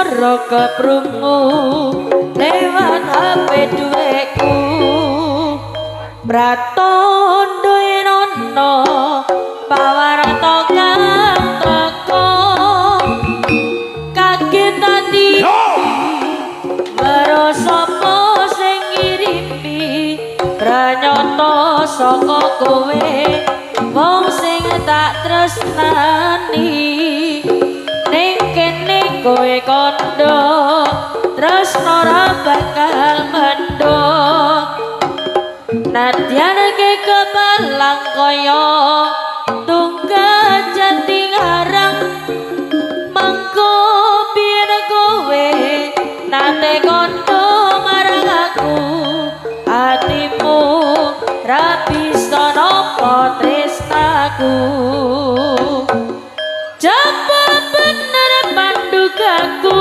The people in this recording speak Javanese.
swara keprungu lewat HP duweku. Pratondo enono pawarto kang teko, kaget ati weruh sapa sing ngirimi pranyata saka kowe wong sing tak tresnani. Ning kene kowe kandha tresna ora bakal mendho, nadyan kekebalang kaya tunggal jati ngarang. Mangko biyen kowe nate kandha marang aku, atimu ra bisa nampa tresnaku. Jaba bener pandukaku